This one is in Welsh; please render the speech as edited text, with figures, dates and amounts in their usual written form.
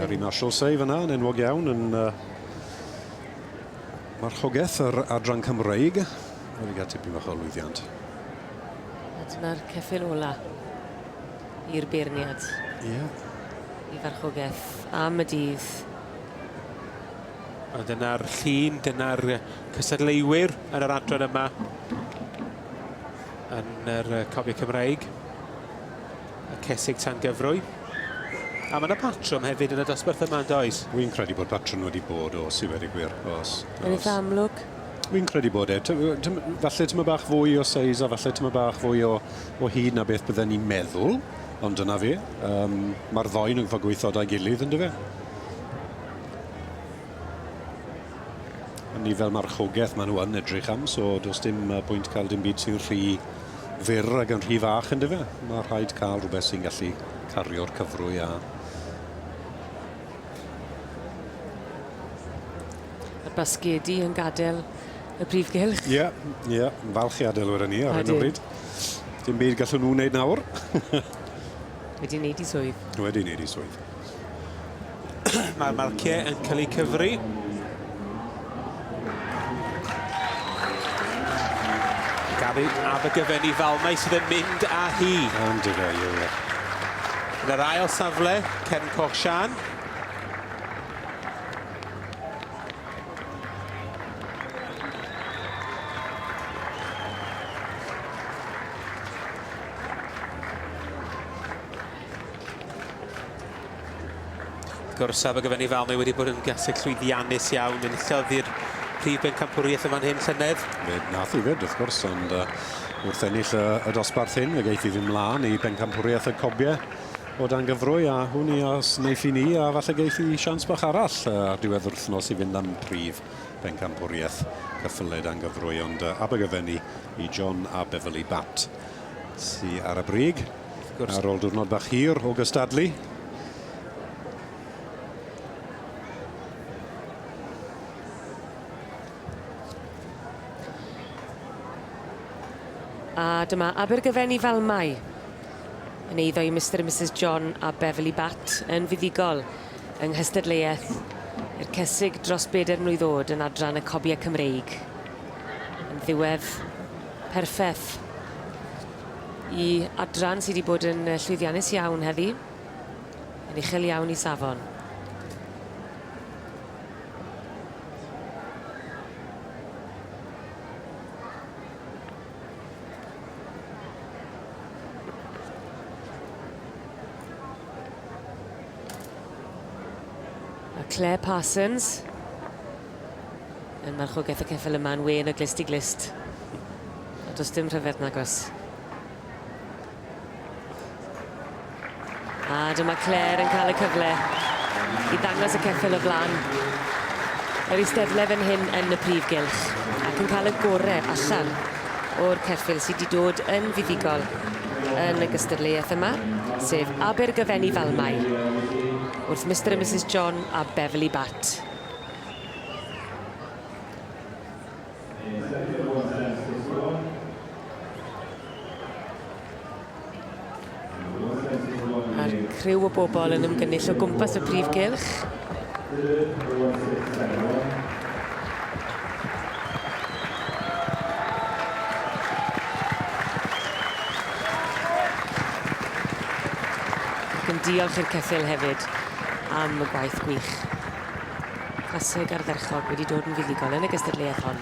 Mary Marshallsay fyna yn enwog iawn yn uh, marchogaeth yr adran Cymreig. Wedi cael tipyn bach o lwyddiant. A dyna'r ceffyl ola i'r beirniad. Ie. Yeah. I farchogaeth am y dydd. A dyna'r llun, dyna'r cystadleuwyr yn yr adran yma yn yr Cobiau Cymreig. Y cesig tan gyfrwy. A mae yna patrwm hefyd yn y dosbarth yma, yn does? Wy'n credu bod patrwm wedi bod os i wedi gwir. Os. Yn eitha amlwg. Wy'n credu bod e. Falle tyma bach fwy o seis a falle tyma bach fwy o, o hyd na beth bydden ni'n meddwl. Ond dyna fi. Um, Mae'r ddoen yn gorfod gweithio da'i gilydd, yn dyfe? A ni fel marchogaeth maen nhw yn edrych am, so does dim pwynt cael dim byd sy'n rhy fyr ac yn rhy fach yn dyfe? Mae rhaid cael rhywbeth sy'n gallu cario'r cyfrwy a... Mae'r basgedi yn gadael y prif gylch. Ie, yeah, ie, yeah, falch i adael wedyn ni ar hyn o bryd. Dim byd gallwn nhw wneud nawr. Wedi wneud i swydd. Wedi wneud i swydd. Mae'r marciau yn cael eu cyfri. Gabi Abergyfenni Falmai sydd yn mynd â hi. Ond yfe, ie, ie. Yn yr ail safle, Cefn Coch Sian. Wrth gwrs, Abergyfenni Falmey wedi bod yn gaseg llwyddiannus iawn, enillodd i'r prif bencampwriaeth yn fan hyn llynedd. Fe nath i fyd, wrth gwrs, ond uh, wrth ennill y, y dosbarth hyn, fe geith i ddim mlaen i bencampwriaeth y cobiau o dan gyfrwy, a hwn i os neiff i ni, a falle geith i sians bach arall uh, ar diwedd yr wythnos i fynd am prif bencampwriaeth cyffyle dan gyfrwy, ond uh, Abergyfenni i John a Beverly Batt sy ar y brig. Ar ôl diwrnod bach hir o gystadlu. A dyma Abergyfenni Falmai yn eiddo i Mr a Mrs John a Beverly Batt yn fuddugol yng nghystadleuaeth i'r cesig dros bedair mlwydd oed yn adran y Cobiau Cymreig. Yn ddiwedd perffeth i adran sydd wedi bod yn llwyddiannus iawn heddi, yn uchel iawn i safon. A Claire Parsons yn marchogaeth y ceffyl yma'n wên o glust i glust. A does dim rhyfedd nagos. A dyma Claire yn cael y cyfle i ddangos y ceffyl o flaen yr eisteddle fan hyn yn y prif gylch ac yn cael y gore allan o'r ceffyl sydd wedi dod yn fuddugol yn y gystadleuaeth yma, sef Abergyfenni Falmai, wrth Mr a Mrs John a Beverly Batt. A'r criw o bobl yn ymgynnull o gwmpas y prif gylch. Ac yn diolch i'r ceffyl hefyd am y gwaith gwych. Claseg ardderchog wedi dod yn fuddugol yn y gystadleuaeth hon.